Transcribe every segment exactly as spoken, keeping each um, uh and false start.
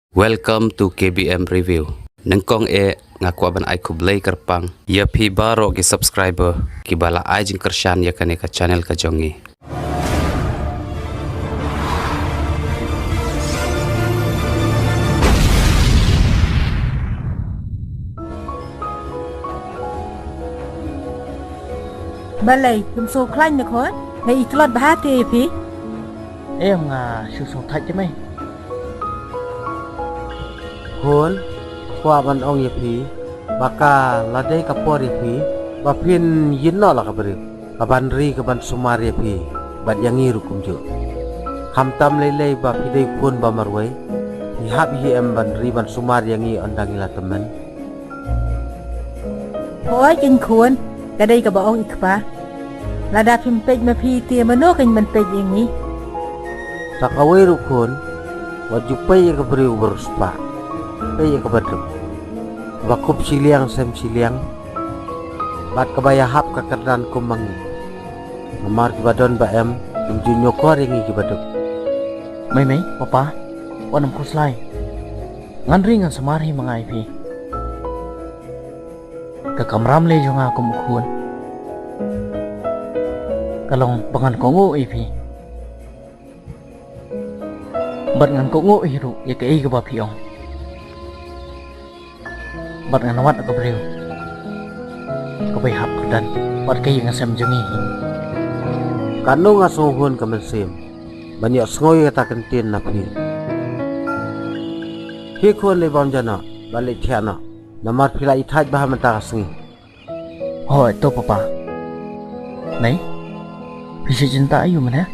Welcome to K B M Review. Nyngkong eh nga kwah ban ai khublei kyrpang ïa phi baroh ki subscriber kiba la ai jingkyrshan ïa kane ka channel ka jong ngi. Balei phim sngewkhlaiñ ne khun? Nga i tlot bha te ïa phi. Em, nga shu sngewthuh te mei. Khun, kwah ban ong ïa phi ba ka la dei ka por ïa phi ba phin ïehnoh la ka briew kaban ri kaban sumar ïa phi bad ïa ngi ruh kumjuh. Khamtam lei lei ba phi dei khun ba marwei, phi hap hi em ban ri ban sumar ïa ngi ynda ngi la tymmen. Hooid kein khun, ka dei kaba ong i kpa. Lada phim peit ma phi te mano kein ban peit ïa ngi? Sa kawei ruh khun, wat ju peit ïa ka briew ba riewspah, peit ïa kaba duk, ba khup shiliang sem shiliang bad kaba ïahap ka kyrdan kum ma ngi. Namar kiba don ba em kim ju ñiewkor ïa ngi kiba duk. Mei mei, papa, wat nym khuslai. Ngan ri ngan sumar hi ma nga ïa phi. Ka kamram lei jong nga kum u khun ka long ba ngan kohnguh ïa phi bad ngan kohnguh hi ruh ïa kaei kaba phi ong. Bad ngan wad ka briew kaba ïahap kyrdan bad ka ïing ka sem jong ngi. Katno nga sngewhun ka mynsiem ban ïohsngew ïa kata ka ktien na phi. Phi khun, leit bam ja noh bad leit thiah noh, namar phi la ithait bha mynta ka sngi. Hooid to papa. Mei, phi shet jingbam aiu mynne?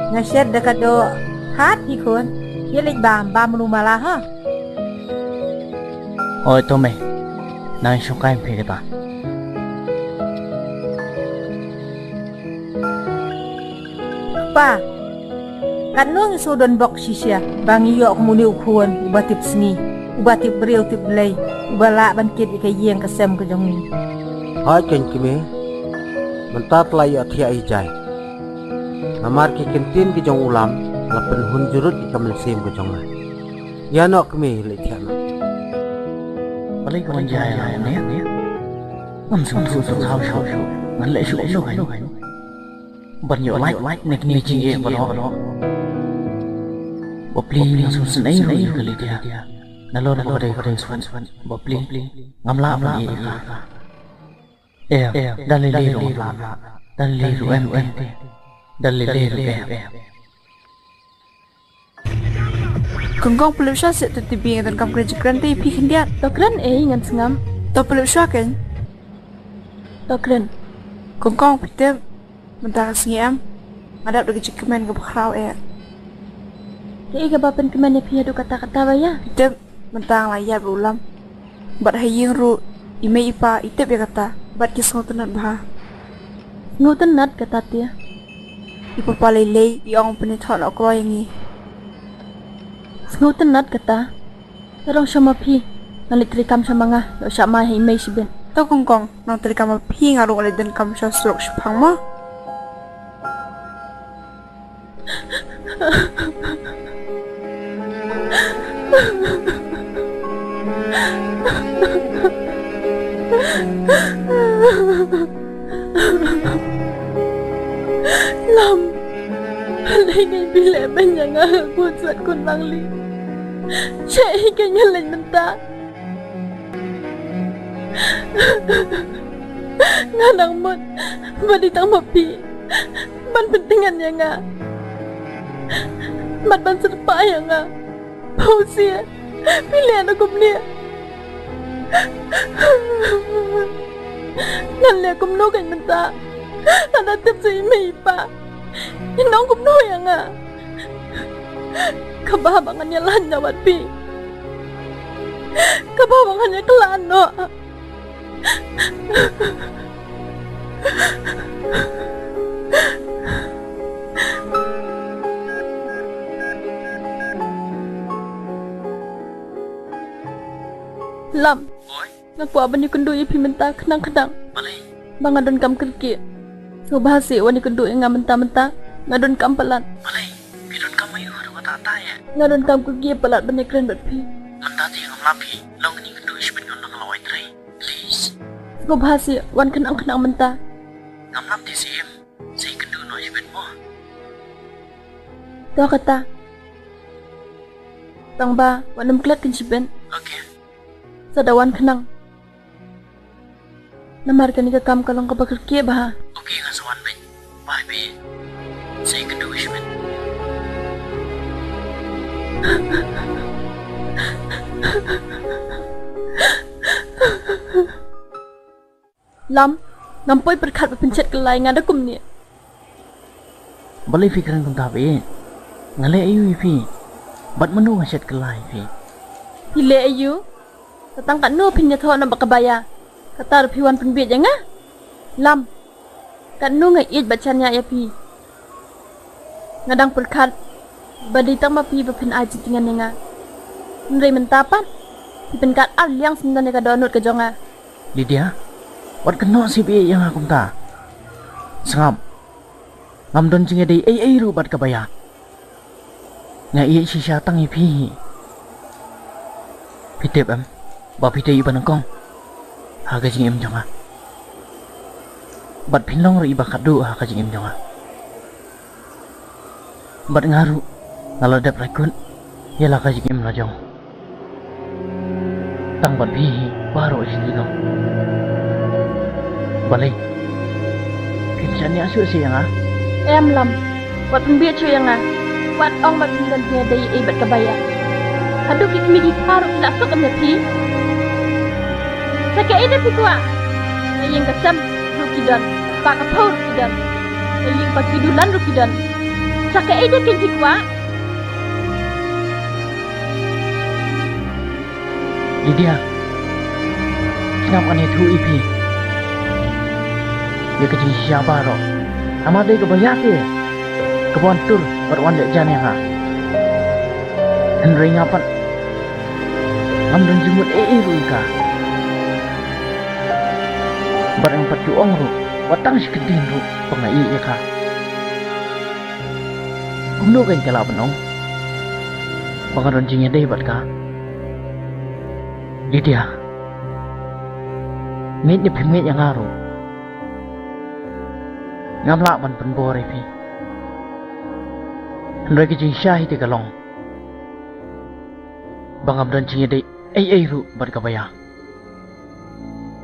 Nga shet da ka doh hat hi khun. Ïa leit bam, bam ruh mala ha. Hooid to mei. Nang shongkai phi kata. Pa, katno ngi shu don bok shisha ba ngi ïoh kum une u khun uba tip sngi, uba tip briew tip Blei, uba lah ban kit ïa ka ïing ka sem ka jong ngi. Hooid kein kmie, mynta te la ïohthiah hi jai. Namar ki ktien ki jong u Lam la pynhun jurut ïa ka mynsiem ka jong nga. Ïa noh kmie, leit thiah noh. Balei ka wan jai la ne? Ngam sngewthuh shuh shuh. Ngan leh shuh shuh. Ban ïoh lait lait na kine ki jingeh baroh. Bapli nga sngewsynei ruh ïa ka Lydia. Nalor ba ka dei ka khun sngewsynei. Bapli ngam lah ban ïeh ïa ka. Em, da lei lei ruh ngam lah. Da lei lei ruh em te. Da lei lei ruh em. Kong Kong, pynlip shuwa seh, to te bad nga donkam kren jingkren te ïa phi khyndiat. To kren ei, ngan sngap. To pynlip shuwa kein. To kren. Kong Kong, phi tip, mynta ka sngi em, nga dap da ka jingkmen kaba khraw eh. Kaei kaba pynkmen ïa phi haduh katta katta ba ïa? Phi tip, mynta nga la ïap da u Lam. Bad ha ïing ruh, i mei i pa i tip ïa kata bad ki sngewtynnat bha. Sngewtynnat kata te? I papa lei lei i ong pynithoh noh kloi ïa ngi. Sngewtynnat kata? Te rong sha ma phi, ngan leit treikam sha ma nga, ïoh shah mai ha i mei shibit. To Kong Kong, nang treikam ma phi, nga ruh ngan leit donkam sha surok shipang mo. Lam, balei ngi phi leh beiñ ïa nga ha ka khun sat khun bangli? Shaei kein ngan leit mynta? Nga nang mut ba dei tang ma phi ban pyntngen ïa nga bad ban syrpah ïa nga. Phi sngewsih, phi leh da kumne. Ngan leh kumno kein mynta? Lada tip sa i mei i pa, in ong kumno ïa nga? Kaba haba ngan ïalaiñ noh bad phi, kaba haba ngan ïakhlad noh. Lam, nga kwah ban ïakynduh ïa phi mynta khnang khnang. Balei? Ba nga donkam kyrkieh. Sngewbha seh wan ïakynduh ïa nga mynta mynta. Nga donkam palat. Balei? Phi donkam aiu haduh katta? Taya. Nga donkam kyrkieh palat ban ïakren bad phi. Mynta te ngam lap phi. Long kane kynduh shibit ngan nang la wai trei. Please. Sngewbha seh, wan khnang khnang mynta. Ngam lap te seh em. Sa ïakynduh noh shibit mo. To kata. Tang ba wat nym klet kynshibit. Okay. Sa da wan khnang. Namar kane ka kam ka long kaba kyrkieh bha. Okay, nga sa wan beit. Bye bye. Sa ïakynduh shibit. Lam, ngam poi pyrkhat ba phin shet kylla ïa nga da kumne. Balei phi kren kumta ba ïeit? Nga leh aïu ïa phi? Bad mano nga shet kylla ïa phi? Phi leh aïu? Sa tang katno phin ïathoh na bad ka Baya? Kata ruh phi wan pynbieit ïa nga? Lam, katno nga ïeit bad shaniah ïa phi. Nga dang pyrkhat ba dei tang ma phi ba phin ai jingtyngen ïa nga. Hynrei mynta pat phi pynkat ar liang syndon ïa ka dohnud ka jong nga. Lydia, wat kynnoh sih ba ïeit ïa nga kumta. Sngap. Ngam don jingïadei ei ei ruh bad ka Baya. Nga ïeit shisha tang ïa phi hi. Phi tip em ba phi dei iba nyngkong ha ka jingim jong nga. Bad phin long ruh iba khadduh ha ka jingim jong nga. Bad nga ruh nga la dep rakut ïa la ka jingim la jong. Tang bad phi hi baroh shi taïew. Balei? Phim shaniah shuh seh ïa nga? Em Lam, wat pynbieit shuh ïa nga. Wat ong ba phim don jingïadei ei bad ka Baya. Haduh ki kmie ki kpa ruh ki la suk ïa phi. Sa kaei de phi kwah? Ka ïing ka sem ruh ki don, pa ka phew ruh ki don. Ka ïing pa ki dulan ruh ki don. Sa kaei de kein phi kwah? Lydia, sngap, ngan ïathuh ïa phi ïa ka jingshisha baroh. Namar dei ka Baya te kaba wan tur bad wan leh jan ïa nga. Hynrei nga pat ngam don jingmut ei ei ruh ïa ka. Bad ngam pat ju ong ruh wat tang shi kyntien ruh ba nga ïeit ïa ka. Kumno kein ka lah ban ong ba nga don jingïadei bad ka? Lydia, ngeit ne phim ngeit ïa nga ruh, ngam lah ban pynbor ïa phi. Hynrei ka jingshisha hi te ka long ba ngam don jingïadei ei ei ruh bad ka Baya.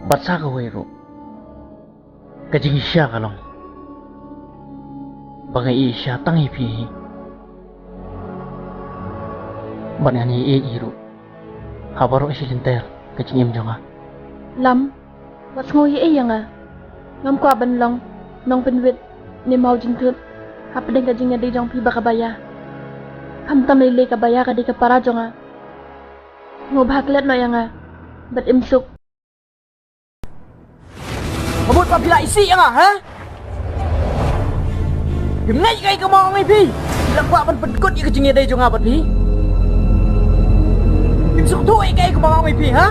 Bad sa kawei ruh, ka jingshisha ka long ba nga ïeit shisha tang ïa phi hi. Bad ngan ïeit ïa phi ruh ha baroh shi lynter ka jingim jong nga. Lam, wat sngew ei ei ïa nga. Ngam kwah ban long nongpynwit ne mawjynthut hapdeng ka jingïadei jong phi bad ka Baya. Khamtam lei lei ka Baya ka dei ka para jong nga. Sngewbha klet noh ïa nga bad im suk. Ka mut ba phi la isih ïa nga, ha? Phim ngeit kaei kaba nga ong ïa phi. Phi la kwah ban pynkut ïa ka jingïadei jong nga bad phi. Phim sngewthuh ïa kaei kaba nga ong ïa phi, ha?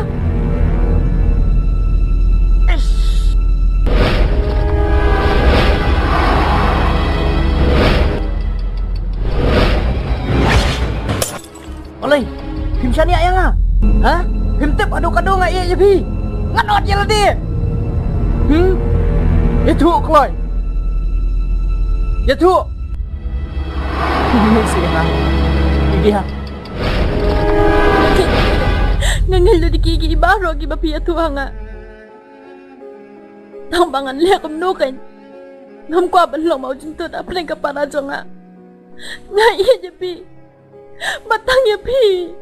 Ish. Balei phim shaniah ïa nga? Ha? Phim tip haduh katno nga ïeit ïa phi? Ngan ot ïa lade. Hmm? Ïathuh kloi. Ïathuh. Ngeit sih ïa nga. Ïa ki ha. Nga ngeit lut ïa ki, ïa ki baroh kiba phi ïathuh ha nga. Tang ba ngan leh kumno kein, ngam kwah ban long mawjynthut hapdeng ka para jong nga. Nga ïeit ïa phi. Ba tang ïa phi.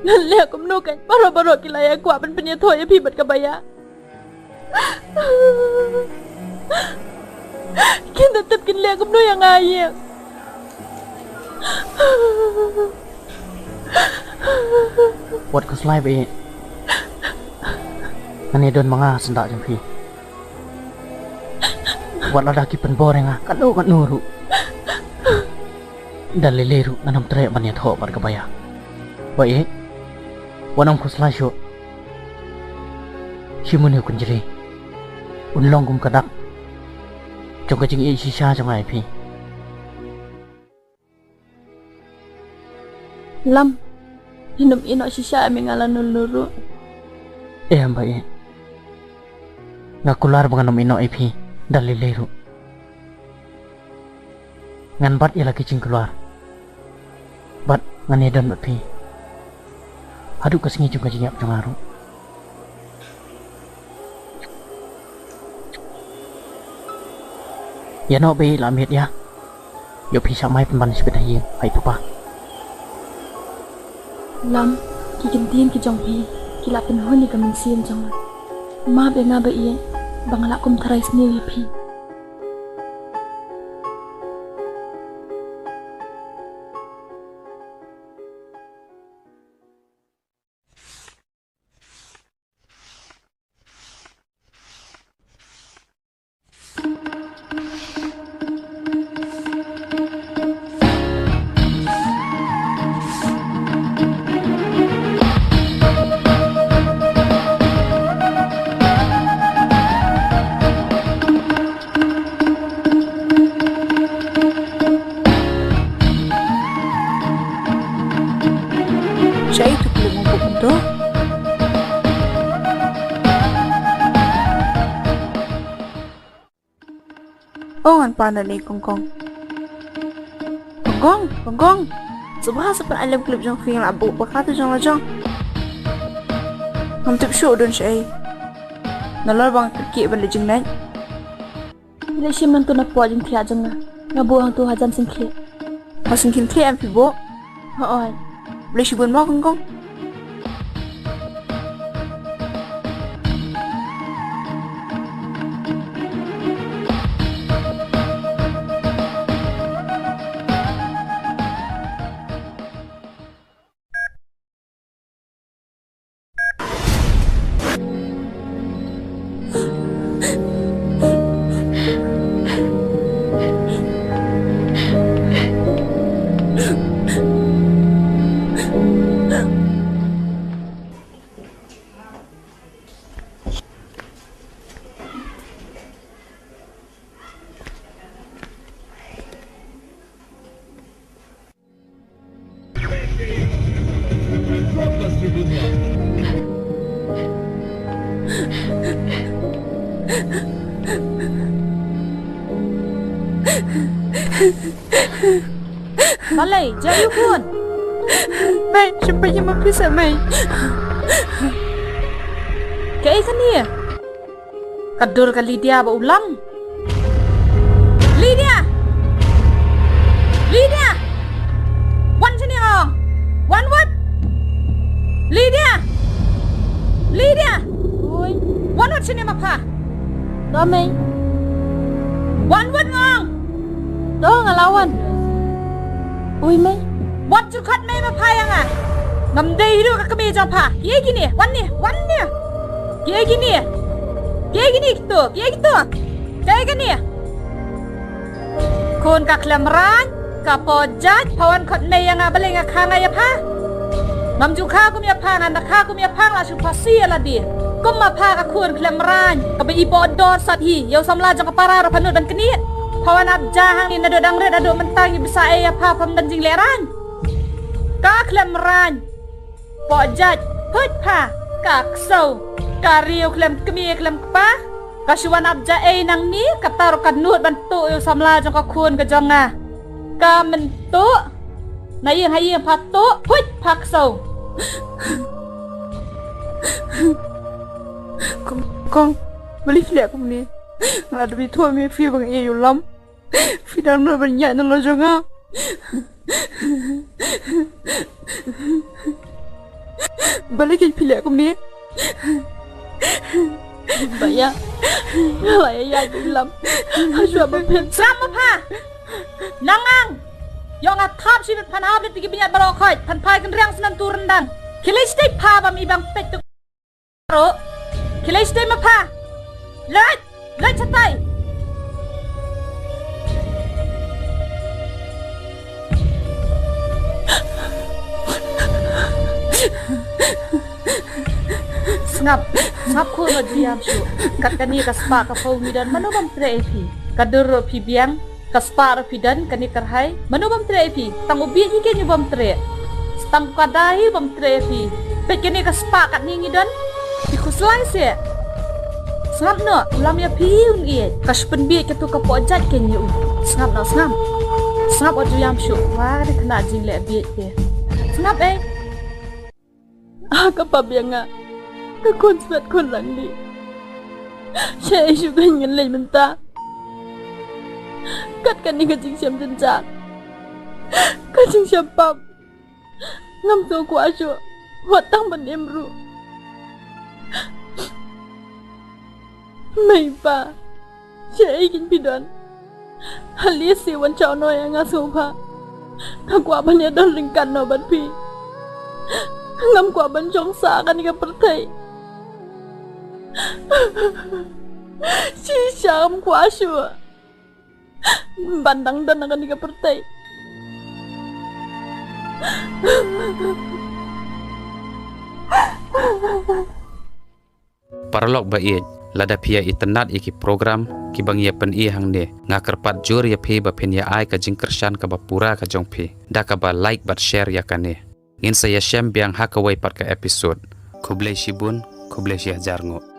Ngan leh kumno kein, baroh baroh ki la ïa kwah ban pynïathoh ïa phi bad ka Baya. Kin da tip kin leh kumno ïa nga ïa. Wat khuslai ba ïeit. Ngan ïa don ma nga syndah jong phi. Wat lada ki pynbor ïa nga katno katno ruh, da lei lei ruh ngan ym treh ban ïathoh bad ka Baya. Ba ïeit, wat ym khuslai shuh. Shi mynne u kynjri un long kum ka dak jong ka jingïeit shisha jong nga ïa phi. Lam, phin ym ïehnoh shisha ïa me nga la nul nul ruh. Eh, em ba ïeh. Nga kular ba ngan ym ïehnoh ïa phi da lei lei ruh. Ngan bat ïa la ki jingkular. Bad ngan ïadon bad phi haduh ka sngi jong ka jingïap jong nga ruh. Ïa noh ba ïeh, la miet ïa. Ïoh phi shah mai pynban shibit ha ïing, ai papa. Lam, ki ktien ki jong phi ki la pynhun ïa ka mynsiem jong nga. Map ïa nga ba ïeh ba nga la kum tharai sniew ïa phi. Shaei tu klik ngumpuk kumto? Oh, ngan pan da ni Kongkong. Kongkong, Kongkong. Sngewbha sa pynlait lem clip jong phi, nga la buh pyrkhat jong la jong. Ngam tip shuh don shaei. Nalor ba nga kyrkieh ban leit jingneit. Phi leit shim nangtu napoh jingthiah jong nga. Nga buh hangtu hajan syngkhlieh. Ha syngkhlieh em phi buh? Hooid. Blei shibun mo Kongkong. Balei, jia aïu khun? Mei, shim peit ïa ma phi seh mei. Kaei kane? Ka dur ka Lydia ba u lam. Lydia! Lydia! Wan shane nga ong. Wan wat. Lydia! Lydia! Ui. Wan wat shane ma pha. To mei. Wan wat nga ong. To nga la wan. Ui mei. Wat jyrkhat mei ma pha ïa nga. Ngam dei hi ruh ka kmie jong pha. Kiei kine? Wan ne, wan ne. Kiei kine? Kiei kine kito? Kiei kito? Kiei kine? Khun ka khlem rain, ka poh jait, pha wan khot mei ïa nga balei nga kha nga ïa pha. Ngam ju kha kum ïa pha, ngan da kha kum ïa pha nga la shu phasi ïa lade. Kum ma pha ka khun khlem rain, kaba i poh dor sat hi, ïa u samla jong ka para ruh pha nud ban knieh. Pha wan ap ja hangne naduh dang rit haduh mynta ngi bsa ei ïa pha pham don jingleh rain. Ka khlem rain. Poh jait, phuit pha, ka ksew, ka riew khlem kmie khlem kpa, ka shu wan ap ja ei nangne, kata ruh ka nud ban tuh ïa u samla jong ka khun ka jong nga. Ka myntuh, na ïing ha ïing pha tuh, phuit pha ksew. Kong, kong, balei phi leh kumne? Nga la dep ïathuh ïa me phi ba nga ïeit ïa u Lam. Phi dang nud ban ïaid na la jong nga. Balei kein phi leh kumne? Ba ïa, nga la ïa ïaid bad u Lam. Hashwa ba phin sram ma pha. Nang ang. Ïoh nga thap shi bad phan hap lut ki bniat baroh khoit. Phan phai kynriang snem tu ryndang. Khie leit stet pha ba mi bang peit tu. Ro. Khie leit stet ma pha. Leit, leit shatai. Sngap, sngap khun, la ju ïam shuh. Kat kane ka spah ka phew ngi don, mano bym treh ïa phi? Ka dur ruh phi biang, ka spah ruh phi don, kane ka rhai mano bym treh ïa phi? Tang u bieit hi kein u bym treh. Tang ka dei bym treh ïa phi. Peit kane ka spah katne ngi don. Phi khuslai seh. Sngap noh, lam ïa phi un ïeit. Ka shu pynbieit katu ka pok jait kein ïa u. Sngap noh, sngap. Sngap wat ju ïam shuh. Wa ka dei kane ka jingleh bieit te. Sngap eh. Ah, ka pap ïa nga. Ka khun swet khun rangli. Shaei shuh ka ngan leit mynta. Kat kane ka jingshem jynjar. Ka jingshem pap. Ngam sngewkwah shuh. Wat tang ban im ruh. Mei pa. Shaei kin phi don. Halli si wan chau noi nga sngewbha. Nga kwah ban ïa don ryngkat noh bad phi. Ngam kwah ban shong sah kane ka pyrthei. Shisha ngam kwah shuh ban dang don ha kane ka pyrthei. Paralok ba ïeit, lada phi ïa itynnad ïa ki program kiba ngi ïa pyni hangne, nga kyrpad jur ïa phi ba phin ïa ai ka jingkyrshan kaba pura ka jong phi da kaba like bad share ïa kane. Ngin sa ïashem biang ha kawei pat ka episode. Khublei shibun, khublei shihajar nguh.